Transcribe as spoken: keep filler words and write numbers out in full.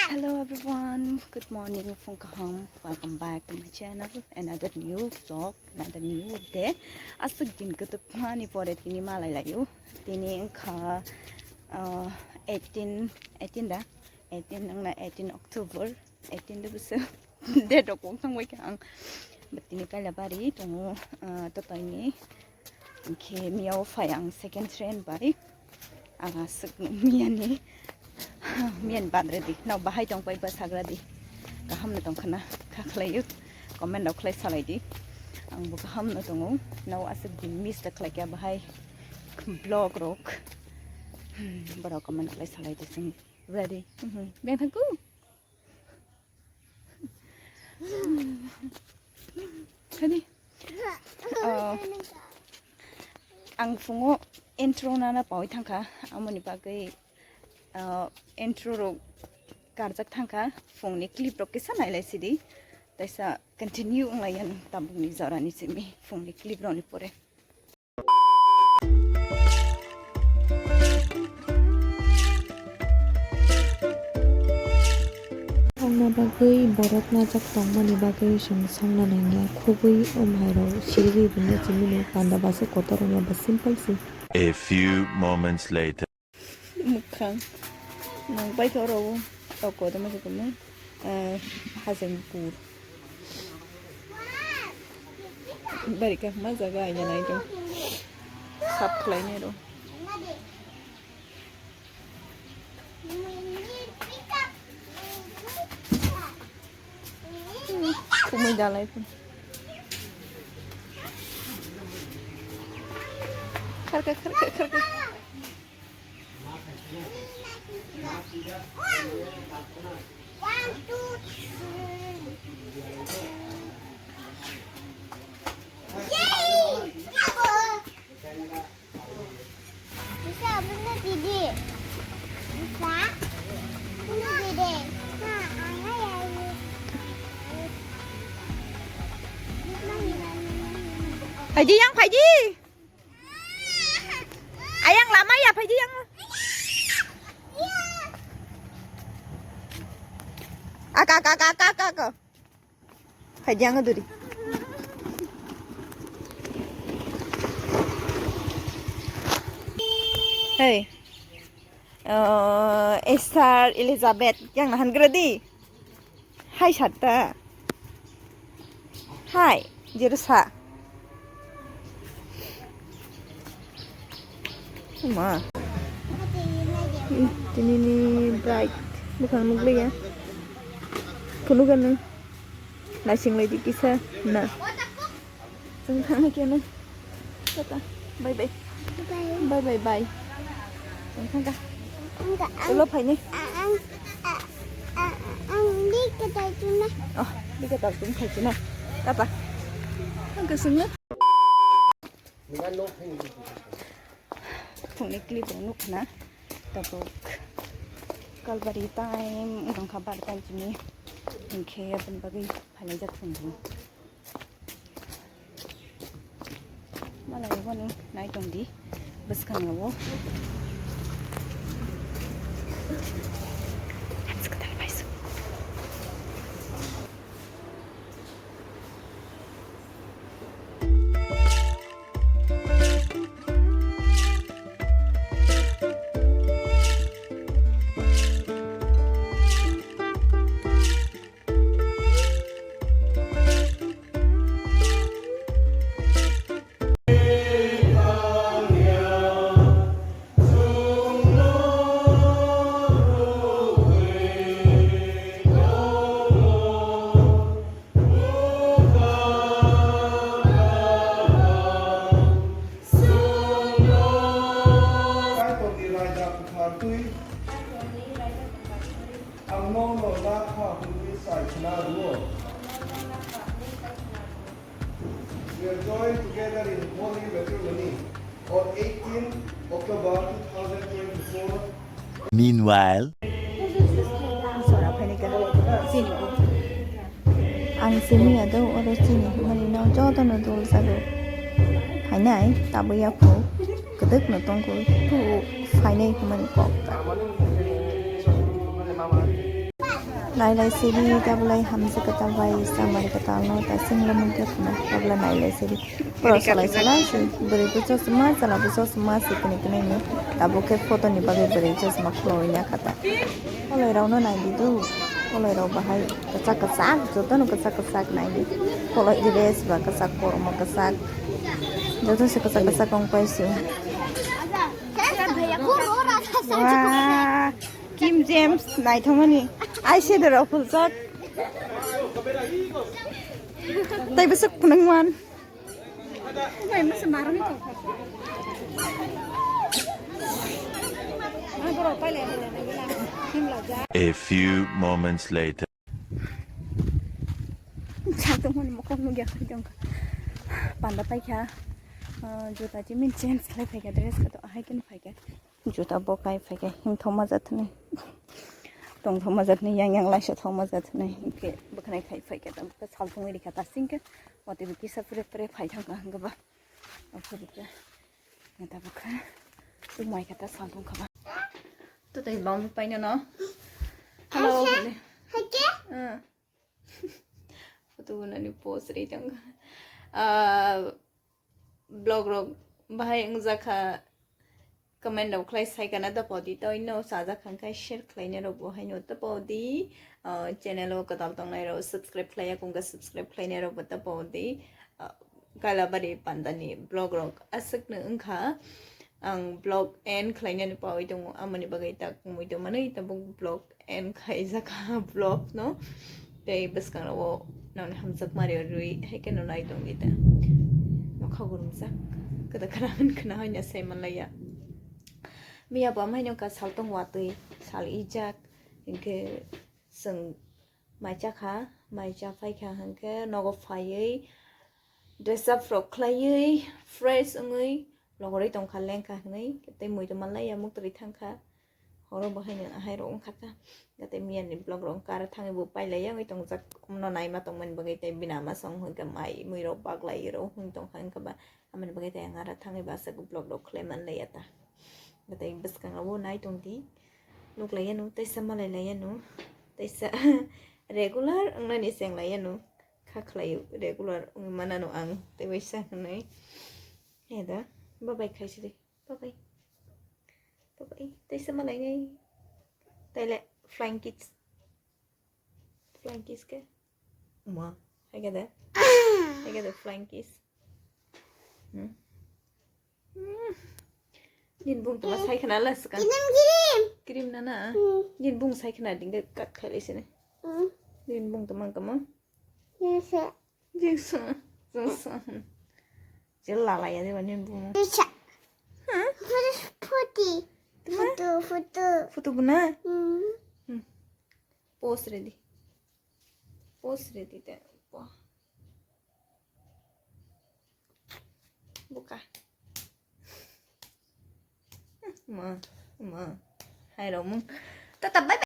Hello everyone, good morning, phung kaham. Welcome back to my channel. Another new vlog, another new day. Aswk din kwtwkmani pore tini malai laio. Tini wngkha, uh, eighteen, eighteen da? Eighteen wngna eighteen October. Eighteen de bwswk date rok kok thangbai kha ang. But tini kaila bari tongo, ah, totoini. Hinkhe miyao phai ang second train bai. Ang aswk miyani, miyani badre di. Nao bahai tongpai ba sagra di. Kaham no tongkhana. Kha khlai comment rok khlai salai di. Ang bo kaham no tongo. Nao aswk di miss da khlai kha bahai vlog rok. Hmm, borok comment khlai salai di sing. Ready. Mhm. Beng thangku. Kani? Oh, ang phungo intro nana pawi thangkha, amoni bagwi, ah, intro rok karjak thangkha, phungni clip rok kisa nailai sidi, taisa continue wnglayan tabukni jorani simi phungni clip rokni pore. Wngna bagwi borok najak tongmani bagwi chwng songna nangya, khubui o mairok sirigwi bini chimino panda bwswk kotor wngya ba simple se. A few moments later. Mwkhang nang paikha oro o, o kotorma se tongmani, ah, Hajengpur. Bari kahma jaga aina nai tong. Sap khlainai ro. Kumui dalai pun. Kharka, kharka, kharka. Phaidi yang, phaidi. Ayang lama ya, phaidi yang. Aka, aka, aka, aka, aka, aka. Phaidi yang duri. Hey. Uh, Esther, Elizabeth, yang nahan gredi. Hai satta. Hai, jeru sa. Ma. Ih, tini ni bright. Bukan mugli ya. Penuh kan ni? Nasing lagi kisah. Nah. Chwng thangna khe no. Tata. Bye bye. Bye. Bye bye bye. Chwng thangkha. Ang ka, ang, ulo phaini. A-, ang, a-, a-, ang di katai chuna. Oh, di katai chuna phaisina. Tata. Ang ka sungna. Phungni clip rok nukha na. Tabuk kalbari time wngkha bar time chini. Hinkhe aboni bagwi phailai jak thung. Malai bono nai tong di bwskango. Ang nono nakha hwnwi sai khna rwo. We are joined together in holy matrimony on eighteenth October two thousand twenty-four. Meanwhile. Ang simi ado oro chini hwnmani no joto no dol jago. Phainai tabwi yapho kwdwk no tongkho tu phainai hwnmani kok. Nai lai siri, tabulai hamsa kwtal bai, samari kwtal no, ta singla mungke khuna, tabula nai lai siri. Pura salai salai si, bwrwi bo chosma, chwla bo chosma, si kini kini ni. Tabuk khe photo ni bagwi bwrwi chosma khuloi ya kha ta. Koloi rok no nai di do, koloi rok bahai kwchak kwchak, joto no kwchak kwchak nai di. Koloi dress ba kwchak, kormo kwchak, joto se kwchak kwchak wng pai si. Wah. Kim James naithokmani eyeshadow rok phuljak. Tei bwswk phunukman. A few moments later. Satung mani mokol nugya khai tongkha. Panda paikha. Ah, juta chini change khlai phaikha, dress kha to ahai khe phaikha. Juta bo kai phaikha, himthoma jathni. Tongthoma jathni, yang yang laisa thoma jathni. Hingke bwkhanai khai phaikha, ta bwkha saltungwi rikha, ta singkhe. Wati bo kisa pre pre phai thangkha, hingkhe ba. Okhorikha. Ngata bwkha. Tumai kha ta saltung kha ba. To tei bang paino no. Hello. Hake? Ah. Photo bunani pose ri tong. Ah, vlog rok bahai wngjakha, comment rok khlai sai kana ta podi, to ino sajak kha khe share khlaina rok bo haino ta podi. Ah, channel o kwtal tongnai rok subscribe khlaiya kung khe subscribe khlaina rok bo ta podi. Ah, Kailabari pandani vlog rok aswk no wngkha. Ang vlog end khlainani pawi tongo, amoni bagwi tak wngwi tongmani tabuk vlog end khaijak vlog no. Tei bwskango nokni hamjakma rwi hai kheno nai tongdi ta. Nokha gurumjak kwda khna hwn khna hwn ya sai manlaiya. Miya bo amai nokha saltong watwi sal ijak, hinkhe chwng mai chakha, mai cha phaikha hinkhe nogo phaiwi dress up rok khlaiwi fresh wngwi logorwi tongkha lengkha hinwi tei mui tongmanlaiya muktwi thangkha. Horo bo haino ahai rok wngkha ta. Tei miya ni vlog rok wngkha aro thangwi bo pailaiya wngwi tongjak, umno naima tongmani bagwi tei bini ama song hwnkhe mai mui rok baklai rok wngwi tongkha wngkha ba amoni bagwi tei ang aro thangwi bwswk vlog rok khlai manlaiya ta. Tei bwskango bo nai tongdi, nuklaiya no teisa malailaiya no teisa regular wngnani chenglaiya no kha khlaio regular wngwi manano ang tei waisa hinwi. He da, bye bye khaisidi. Bye bye. Bye bye. Teisa malainai. Taile flying kiss. Flying kiss ke? Ma, hai ke da? Hai ke da flying kiss? Hmm? Hmm. Din bung tama sai khana la skan. Kirim kirim. Kirim na na. Hmm. Din bung sai khana ding de kat khai le sini. Hmm. Din bung tama kama. Yes, sir. Jingsa, jingsa. Jela la ya de ba nin bu. Teacher. Huh? What is photo? Tuma? Photo, photo. Photo buna? Hmm. Hmm. Pose ready. Pose ready te. Wah. Buka. Ma, ma. Hai romung. Tata bye.